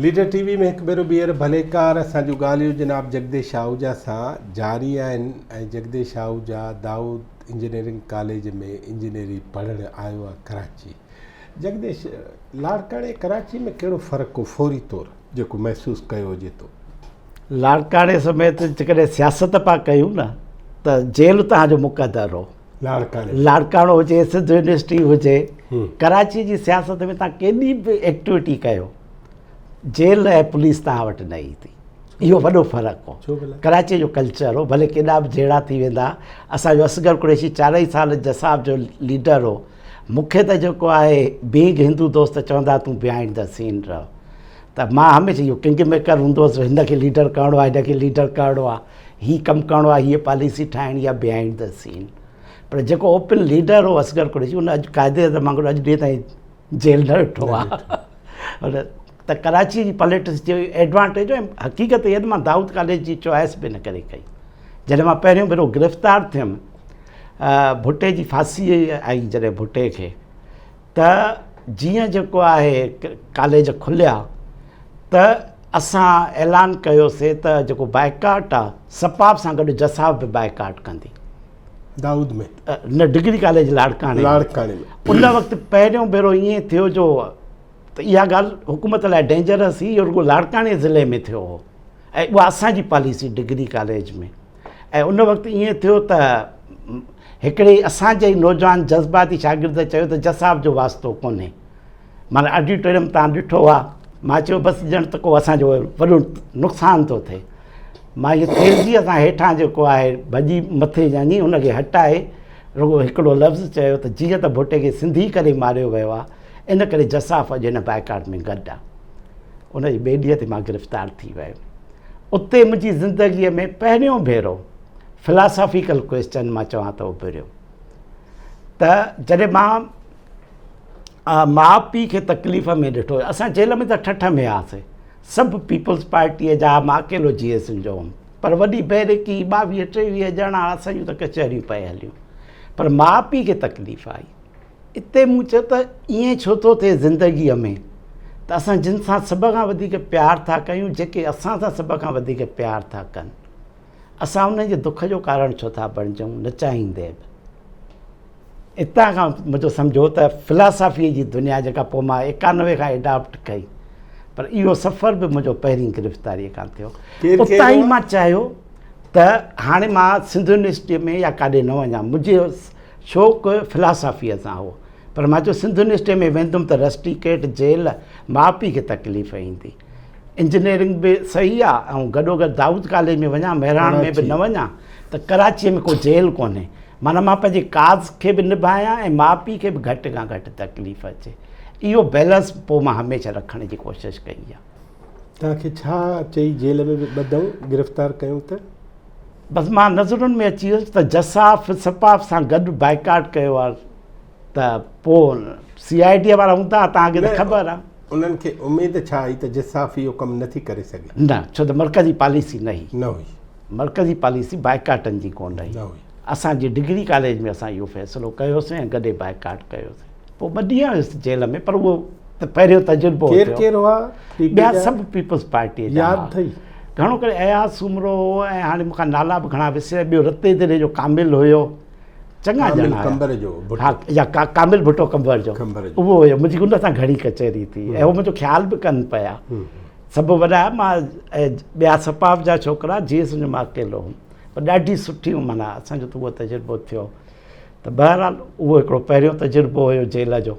Leader ٽي V ۾ هڪ ڀيرو ٻيهر ڀليڪار اسان جون ڳالهيون جناب جگديش آهوجا سان جاري آهن ۽ جگديش آهوجا دائود انجنيئرنگ ڪاليج ۾ انجنيئري پڙهڻ آيو آهي ڪراچي جگديش لاڙڪاڻي ڪراچي ۾ ڪهڙو فرق هو فوري طور جيڪو محسوس ڪيو هجي تو. لاڙڪاڻي سميت جيڪڏهن سياست پيا ڪيون نه ته جيل تهان جو مقدر هو. لاڙڪاڻي. لاڙڪاڻو هجي، سنڌ يونيورسٽي هجي، ڪراچي جي سياست ۾ تهان ڪيڏي به ايڪٽيوٽي ڪيو جيل ۽ پوليس تهان وٽ نه ايندي. اهو وڏو فرق هو. ڪراچي جو ڪلچر هو، ڀلي ڪيڏا به جهيڙا ٿي ويندا. اسان جو اصغر قريشي چارئي سال جساف جو ليڊر هو. مون کي ته جيڪو آهي بينگ هندو دوست چوندا تون بيهائنڊ the سين رهه. ته مان هميشه اهو ڪنگ ميڪر هوندو هوس، هن کي ليڊر ڪرڻو آهي، هن کي ليڊر ڪرڻو آهي. هي ڪم ڪرڻو آهي، هيء پاليسي ٺاهڻي آهي بيهائنڊ the سين. پر جيڪو اوپن ليڊر هو اصغر قريشي ان اڄ قائد اعظم وانگر اڄ ڏينهن تائين جيل نه ڏٺو آهي. ته ڪراچي جي پاليٽڪس جو ايڊوانٽيج ۽ حقيقت اها ته مان دائود ڪاليج جي چوائس به ان ڪري ڪئي. جڏهن مان پهريون ڀيرو گرفتار ٿيم ڀٽي جي ڦاسي آئي جڏهن ڀٽي کي ته جيئن جيڪو آهي ڪاليج کليا ته اسان اعلان ڪيوسي ته جيڪو بائيڪاٽ آ سپاف سان گڏ جساف به بائيڪاٽ ڪندي. دائود ۾؟ نه ڊگري ڪاليج لاڙڪاڻي ۾. لاڙڪاڻي ۾. ان وقت پهريون ڀيرو ائين ٿيو جو ته اها ڳالهه حڪومت لاء ڊينجرس هئي، اهو رڳو لاڙڪاڻي ضلعي ۾ ٿيو هو ۽ اها اسان جي پاليسي ڊگري ڪاليج ۾ ۽ ان وقت ائين ٿيو ته هڪڙي اسان جي ئي نوجوان جذباتي شاگرد چيو ته جساف جو واسطو ڪونهي. معنيٰ آڊيٽوريم تان ڏٺو آ، مان چيو بس ڄڻ ته ڪو اسان جو وڏو نقصان ٿو ٿئي. مان هيء تيزيء سان هيٺان جيڪو آهي ڀڄي مٿي وڃي ان کي هٽائي رڳو هڪڙو لفظ چيو ته جيئن ته ڀٽي کي سنڌي ڪري ماريو ويو آ، ان ڪري جساف اڄ هن بائيڪاٽ ۾ گڏ آ. ان جي ٻئي ڏينهن تي مان گرفتار ٿي ويم. اتي منهنجي زندگيء ۾ پهريون ڀيرو فلاسافيڪل ڪوئسچن مان چوان ته اڀريو ته جڏهن مان ماء پيء کي تڪليف ۾ ڏٺو. اسان جيل ۾ ته ٺٺ ۾ هئاسين. سڀ پيپلز پارٽيء جا، مان اڪيلو جي ايس اين جو هئم. پر وڏي بيرڪي، ٻاويهه ٽيويهه ڄڻا، اسان جون ته ڪچهريون پئي هليون. پر ماء پيء کي تڪليف آئي. اتي مون چيو ته ائين ڇو ٿو ٿئي زندگيء ۾ ته اسان جن سان سڀ کان وڌيڪ پيار ٿا ڪيون، جيڪي اسان سان سڀ کان وڌيڪ پيار ٿا ڪن، اسان انهن جي دک جو ڪارڻ ڇو ٿا بڻجون، نه چاهيندي به. اتان کان منهنجو سمجهو ته فلاسافيء جي دنيا جيڪا پوء مان ايڪانوي کان ايڊاپٽ ڪئي پر اهو سفر به منهنجو پهرين گرفتاريء کان ٿيو. اتان ئي مان چاهيو ته هاڻي مان سنڌ يونيورسٽيء ۾ يا ڪاڏي نه وڃان. منهنجو شوق فلاسافيء سان هو پر مان چيو سنڌ يونيورسٽيء ۾ ويندم ته رسٽيڪيٽ، جيل، ماء پيء کي تڪليف ايندي. انجنيئرنگ به صحيح آ ۽ گڏوگڏ دائود ڪاليج ۾ وڃان، مهراڻ ۾ به نه وڃان ته ڪراچيء ۾ ڪو جيل ڪونهي. معنيٰ مان پنهنجي ڪاز کي به نڀايان ۽ ماء پيء کي به گهٽ کان گهٽ تڪليف اچي. اهو بيلنس پوء مان هميشه رکڻ جي ڪوشش ڪئي آ. توهان کي ڇا چئي جيل ۾ ٻڌئون، گرفتار ڪيون ته؟ بس مان نظرن ۾ اچي ويس ته جساف سپاف سان گڏ بائيڪاٽ ڪيو آ ته پوء سي I D وارا هوندا توهان کي ته خبر آ. انهن کي اميد ڇا هئي ته جساف اهو ڪم نه ٿي ڪري سگهي؟ نه، ڇو ته مرڪزي پاليسي نه هئي. نه هئي. مرڪزي پاليسي بائيڪاٽن جي ڪونه هئي. نه هئي. اسان جي ڊگري ڪاليج ۾ اسان اهو فيصلو ڪيوسين ۽ گڏي بائيڪاٽ ڪيوسين. پوء ٻه ڏينهن هيس جيل ۾ پر اهو ته پهريون تجربو ڪير ڪير هئا پي پي ٻيا جا؟ سڀ پيپلز پارٽيء جا ياد هئا. اٿئي؟ گهڻو ڪري اياز سومرو هو ۽ هاڻي مون کان نالا به گهڻا وسري ويا. ٻيو رتي ديري جو ڪامل هيو. چڱا ڪامل ڄڻا هيا. قمبر جو ڀٽو. ها يا ڪامل ڀٽو قمبر جو. قمبر جو. اهو هيو. منهنجي ان سان گهڻي ڪچهري ٿي ۽ هو منهنجو خيال به ڪن پيا. سڀ وڏا مان ۽ ٻيا سپاف جا ڇوڪرا جي ايس جو مان اڪيلو هوم پر ڏاڍي سٺي معنيٰ اسان جو ته اهو تجربو ٿيو ته بهرحال اهو هڪڙو پهريون تجربو هيو جيل جو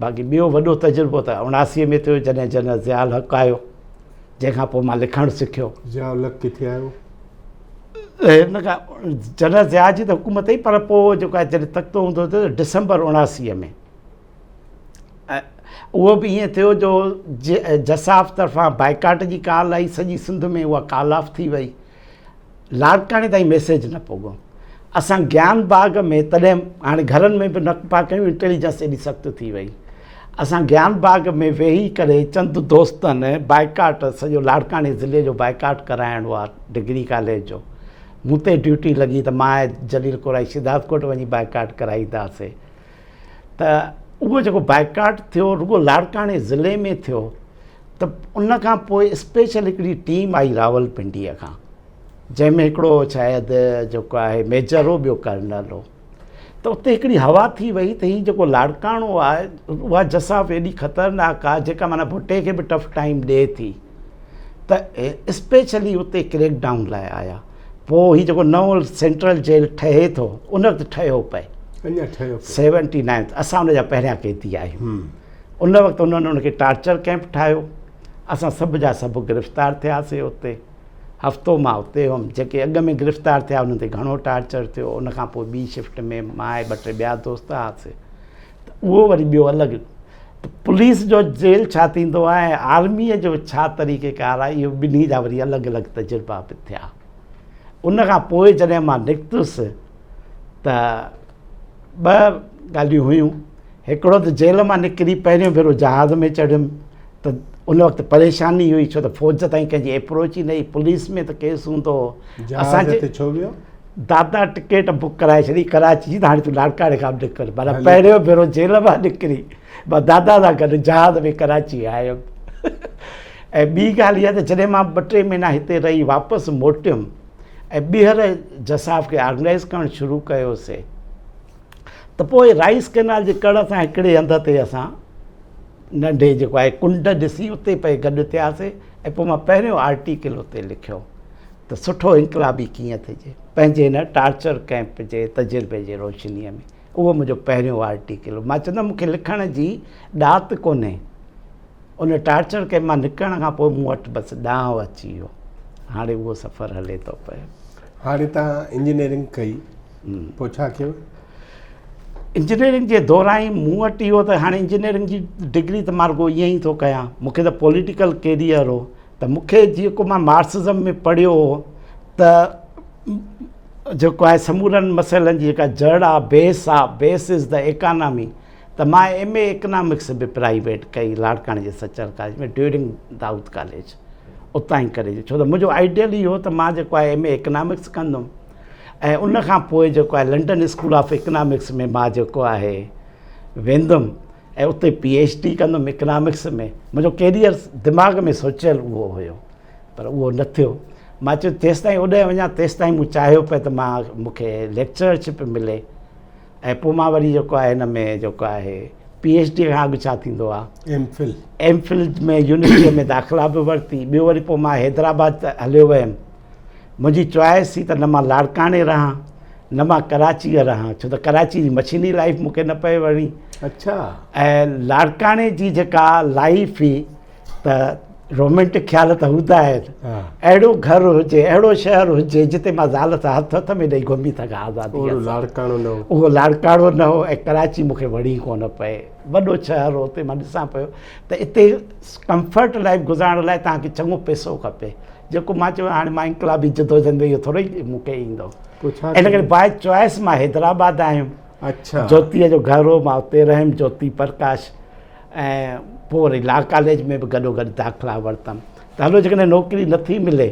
باقي ٻيو وڏو تجربو ته اڻاسي ۾ ٿيو جڏهن جنرل ضياء الحق آيو جنهن کان پوء مان لکڻ سکيو. ضياء الحق ڪٿي آيو؟ هن کان جنرل ضياء جي ته حڪومت هئي پر پوء جيڪو آهي جڏهن تختو هوندو ته ڊسمبر اڻاسي ۾ اهو به ائين ٿيو جو جساف طرفان بائيڪاٽ جي ڪال آئي سڄي سنڌ ۾ اها ڪال آف ٿي وئي لاڙڪاڻي تائين ميسيج نه پڳو اسان گيان باغ ۾ تڏهن هاڻي گهرن ۾ به نه پيا ڪيون انٽيليجنس ايڏي سخت ٿي وئي اسان گيان باغ ۾ ويهي ڪري چند دوستن بائيڪاٽ سڄو لاڙڪاڻي ضلعي جو بائيڪاٽ ڪرائڻو آهي ڊگري ڪاليج جو مون تي ڊيوٽي لڳي ته مان جليل ڪورائي شهدادڪوٽ وڃي بائيڪاٽ ڪرائينداسي ته اهو جيڪو بائيڪاٽ ٿيو رڳو لاڙڪاڻي ضلعي ۾ ٿيو ته ان کان پوء اسپيشل هڪڙي ٽيم آئي راولپنڊيء کان جنهن ۾ هڪڙو شايد جيڪو آهي ميجر هو ٻيو ڪرنل هو ته اتي هڪڙي هوا ٿي وئي ته هي جيڪو لاڙڪاڻو آهي اها جساف ايڏي خطرناڪ آهي جيڪا معنيٰ ڀٽي کي به ٽف ٽائيم ڏئي ٿي ته اسپيشلي اتي ڪريڪ ڊائون لاء آيا پوء هي جيڪو نئون سينٽرل جيل ٺهي ٿو ان وقت ٺهيو پئي اڃا ٺهيو 79 اسان ان جا پهريان قيدي آهيون ان وقت انهن ان کي ٽارچر ڪئمپ ٺاهيو اسان سڀ جا سڀ گرفتار ٿياسي اتي هفتو مان اتي هيم جيڪي اڳ ۾ گرفتار ٿيا انهن تي گهڻو ٽارچر ٿيو ان کان پوء ٻي شفٽ ۾ مان ۽ ٻه ٽي ٻيا دوست هئاسي ته اهو وري ٻيو الڳ ته پوليس جو جيل ڇا ٿيندو آهي ۽ آرميء جو ڇا طريقي ڪار آهي اهو ٻنهي جا وري الڳ الڳ تجربا به ٿيا ان کان پوء جڏهن مان نڪتس ته ٻه ڳالهيون هيون هڪڙو ته جيل مان نڪري پهريون ڀيرو جهاز ۾ چڙهيم ته ان وقت پريشاني هئي ڇو ته فوج تائين ڪنهن جي ايپروچ ئي نه هئي پوليس ۾ ته ڪيس هوندو هو جهاز تي ڇو ويو؟ دادا ٽڪيٽ بڪ ڪرائي ڇڏي ڪراچي جي ته هاڻي تون لاڙڪاڻي کان به نڪر معنيٰ پهريون ڀيرو جيل مان نڪري مان دادا سان گڏ جهاز ۾ ڪراچي آيم ۽ ٻي ڳالهه اها ته جڏهن مان ٻه ٽي مهينا هتي رهي واپس موٽيم ۽ ٻيهر جساف کي آرگنائز ڪرڻ شروع ڪيوسي ته پوء رائيس ڪئنال جي ڪڙ سان هڪڙي هنڌ تي اسان ننڍي جيڪو آهي ڪنڊ ڏسي اتي پئي گڏ ٿياسي ۽ پوء مان پهريون آرٽيڪل اتي لکيو ته سٺو انقلابي ڪيئن ٿجي پنهنجي هن ٽارچر ڪئمپ جي تجربي جي روشنيء ۾ اهو منهنجو پهريون آرٽيڪل هو مان چوندم مون کي لکڻ جي ڏات ڪونهي ان ٽارچر ڪئمپ مان نڪرڻ کان پوء مون وٽ بس ڏانء اچي ويو هاڻي اهو سفر هلي ٿو پيو. هاڻي توهان انجنيئرنگ ڪئي پوء ڇا ڪيو؟ انجنيئرنگ جي دوران ئي مون وٽ اهو ته هاڻي انجنيئرنگ جي ڊگري ته مان رڳو ائين ئي ٿو ڪيان مون کي ته پوليٽيڪل ڪيريئر هو ته مون کي جيڪو مان مارڪسزم ۾ پڙهيو هو ته جيڪو آهي سمورن مسئلن جي جيڪا جڙ آهي بيس آهي بيس از the economy ته مان ايم اي اڪنامڪس به پرائيويٽ ڪئي لاڙڪاڻي جي سچل ڪاليج ۾ ڊيورنگ دائود ڪاليج اتان ئي ڪري ڇو ته منهنجو آئيڊيل اهو هو ته مان جيڪو آهي ايم اي اڪنامڪس ڪندم ۽ ان کان پوء جيڪو آهي لنڊن اسڪول آف اڪنامڪس ۾ مان جيڪو آهي ويندم ۽ اتي پي ايڇ ڊي ڪندم اڪنامڪس ۾ منهنجو ڪيريئر دماغ ۾ سوچيل اهو هيو پر اهو نه ٿيو مان چيو تيستائين اوڏانهن وڃان تيستائين مون چاهيو پئي ته مان مونکي ليڪچررشپ ملي ۽ پوء مان وري جيڪو آهي هن ۾ جيڪو آهي پي ايڇ ڊي کان اڳ ڇا ٿيندو آهي ايم فل ايم فل ۾ يونيورسٽيء ۾ داخلا به ورتي ٻيو وري پوء مان حيدرآباد هليو ويم منهنجي چوائس هئي ته نه مان لاڙڪاڻي رهان نه مان ڪراچيء رهان ڇو ته ڪراچي جي مشيني لائف مون کي نه پئي وڻي اڇا ۽ لاڙڪاڻي جي جيڪا لائف هئي ته رومينٽڪ خيال ته هوندا آهن اهڙو گهر هجي اهڙو شهر هجي جتي مان زال سان هٿ هٿ ۾ ڏئي گهمي سگهان آزادي اهو لاڙڪاڻو نه هو اهو لاڙڪاڻو نه هو ۽ ڪراچي مون کي وڻي ڪونه پئي وڏو شهر هو اتي مان ڏسان پيو ته اتي ڪمفرٽ لائف گذارڻ لاء توهان کي چڱو پئسو کپي جيڪو مان چيو هاڻي مان انقلابي جدوجهد ۾ اهو ٿورو ئي مون کي ايندو ان ڪري باء چوائس مان حيدرآباد آيم اڇا جوتيء جو گهر هو مان اتي رهيم جوتي پرڪاش ۽ پوء وري لا ڪاليج ۾ به گڏو گڏ داخلا ورتم ته هلو جيڪڏهن نوڪري نٿي ملي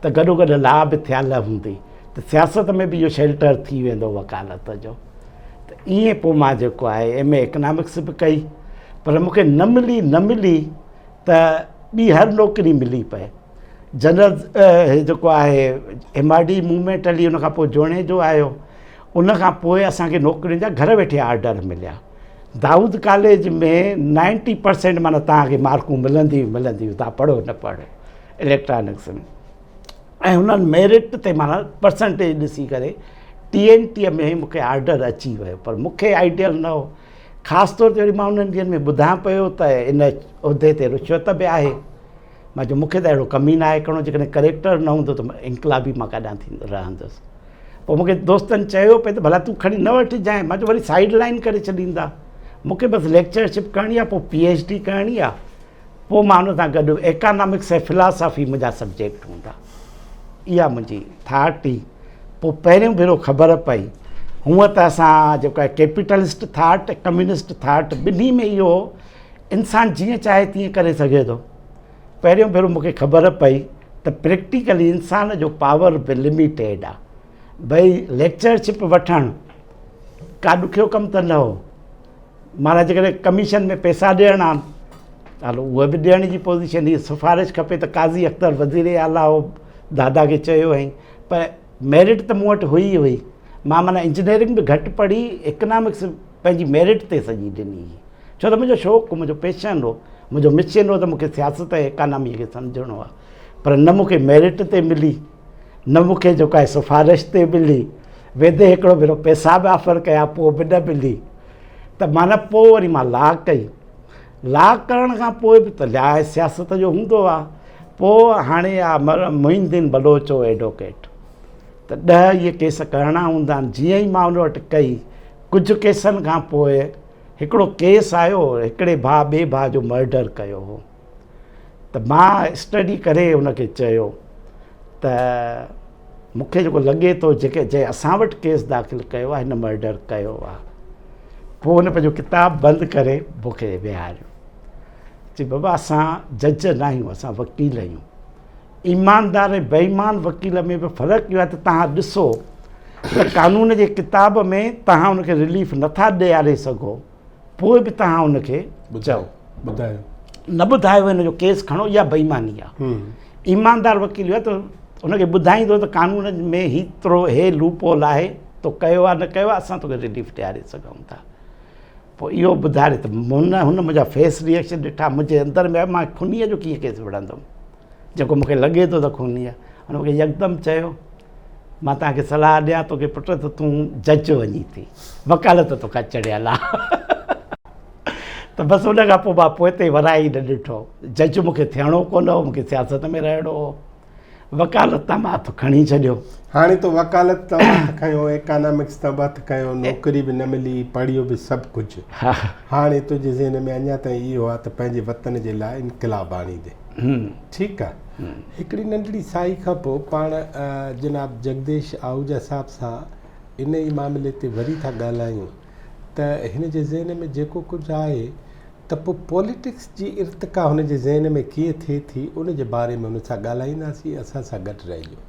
ته گڏو گڏ لا به ٿيل هوندي ته سياست ۾ به اهو شيلٽر ٿي ويندو وڪالت جو ته ائين پوء مان جيڪو آهي ايم اي اڪنامڪس به ڪئي پر مون کي نه ملي نه ملي ته ٻي هر نوڪري ملي پئي جنرل هي جيڪو آهي ايم آر ڊي موومينٽ هلي ان کان پوء جوڻيجو آيو ان کان پوء اسان کي نوڪرين جا گهر ويٺي آرڊر مليا دائود ڪاليج ۾ نائنٽي پرسينٽ معنيٰ توهان کي مارڪون ملنديون ئي ملنديون توهان پڙهو نه پڙهو اليڪٽرانڪس ۾ ۽ هنن ميرٽ تي معنيٰ پرسنٽيج ڏسي ڪري ٽي اين ٽي ۾ مون کي آرڊر اچي ويو پر مون کي آئيڊيل نه هو خاص طور تي وري مان انهن ڏينهن ۾ ٻڌان پيو ته ان عهدي تي رشوت به آهي مان چيو مون کي ته اهڙو ڪم ئي ناهي ڪرڻو جيڪڏهن ڪريڪٽر نه هوندو ته انقلابي مان ڪاڏانهن ٿيندو رهندس پوء مون کي دوستن چيو پئي ته ڀلا تون کڻي نه وٺجانء مان چيو وري سائيڊ لائن ڪري ڇڏيندا مون کي بس ليڪچرشپ ڪرڻي آهي پوء پي ايڇ ڊي ڪرڻي آهي پوء مان ان سان گڏ ايڪانامڪس ۽ فلاسافي منهنجا سبجيڪٽ هوندا اها منهنجي ٿاٽ هئي پوء پهريون ڀيرو خبر پئي هونء ته اسان جيڪو آهي ڪيپيٽلسٽ ٿاٽ ڪميونسٽ ٿاٽ ٻنهي ۾ اهو انسان جيئن چاهي تيئن ڪري سگهي ٿو. پهريون ڀيرو مون کي خبر پئي ته پريڪٽيڪلي انسان جو پاور به لميٽيڊ آ. ڀئي ليڪچرشپ وٺڻ ڪا ڏکيو ڪم ته نه هو. معنيٰ جيڪڏهن ڪميشن ۾ پئسا ڏيڻا آهن هلو اها به ڏيڻ جي پوزيشن هئي، سفارش کپي ته قاضي اختر وزير اعليٰ هو، دادا کي چيو هئائين، پر ميرٽ ته مون وٽ هئي ئي هئي. مان معنيٰ انجنيئرنگ به گهٽ پڙهي، اڪنامڪس پنهنجي ميرٽ تي سڄي ڏني هئي. ڇو ته منهنجو شوق هو، منهنجو پيشن هو، منهنجو مشن هو ته مون کي سياست ۽ اڪاناميء کي سمجهڻو آهي. پر نه مون کي ميرٽ تي ملي، نه مون کي جيڪو آهي سفارش تي ملي. ويندي هڪڙو ڀيرو پئسا به آفر ڪيا، پوء به نه ملي. ته معنيٰ پوء وري مان لا ڪئي. لا ڪرڻ کان پوء به ته لا سياست جو هوندو آ. پوء هاڻي آ معين الدين بلوچ هو ايڊوڪيٽ ته ڏهه اهي ڪيس ڪرڻا هوندا آهن. جيئن ئي مان ان وٽ ڪئي ڪجهه ڪيسن کان پوء هڪڙو ڪيس آيو هڪڙي ڀاء ٻئي ڀاء جو مرڊر ڪيو هو ته مان اسٽڊي ڪري ان کي چيو ته مون کي جيڪو لڳي ٿو جيڪي جنهن اسان وٽ ڪيس داخل ڪيو آهي هن مرڊر ڪيو آهي. پوء هن پنهنجو ڪتاب بند ڪري مون کي ويهاريو. چي بابا اسان جج نه آهيون اسان وڪيل آهيون. ايماندار ۽ بي ايمان وڪيل ۾ به فرق اهو آهي ته توهان ڏسو ته قانون جي ڪتاب ۾ توهان ان کي رليف نٿا ڏياري سگهو پوء به توهان ان کي چئو ٻڌايو نه ٻڌايو هن جو ڪيس کڻو اها بي ايماني آهي. ايماندار وڪيل اهو آهي ته ان کي ٻڌائيندو ته قانون ۾ هيترو هي لوپ هول آهي تو ڪيو آهي نه ڪيو آهي اسان توکي رليف ڏياري سگهون ٿا. پوء اهو ٻڌاري ته هن هن منهنجا فيس ريئڪشن ڏٺا منهنجي اندر ۾ آيو مان خونيء جو ڪيئن ڪيس وڙهندم جيڪو مونکي لڳي ٿو ته خوني آهي. هن مونکي يڪدم چيو مان توهان کي صلاح ڏيان توکي پٽ ته تون جج وڃي ٿي وڪالت توکان چڙهيل آهي. ته بس ان کان پوء مان پوئتي ورائي نه ڏٺو. جج مون کي ٿيڻو ڪونه هو، مون کي سياست ۾ رهڻو هو. وڪالت تان مان هٿ کڻي ڇڏيو. هاڻي تو وڪالت تان به هٿ کنيو، ايڪانامڪس تان به هٿ کنيو، نوڪري به نه ملي، پڙهيو به سڀ ڪجهه. هاڻي تنهنجي ذهن ۾ اڃا تائين اهو آهي ته پنهنجي وطن جي لاء انقلاب آڻيندين. ٺيڪ آهي. هڪڙي ننڍڙي ساهي کان پوء پاڻ جناب جگديش آهوجا صاحب سان ان ئي معاملي تي وري ٿا ڳالهايون. ته هن جي ذهن ۾ جيڪو ڪجهه آهي ته پوء پوليٽڪس جي ارتقا هن جي ذهن ۾ ڪيئن ٿئي ٿي ان جي باري ۾ هن سان ڳالهائينداسين اسان سان گڏ رهجو.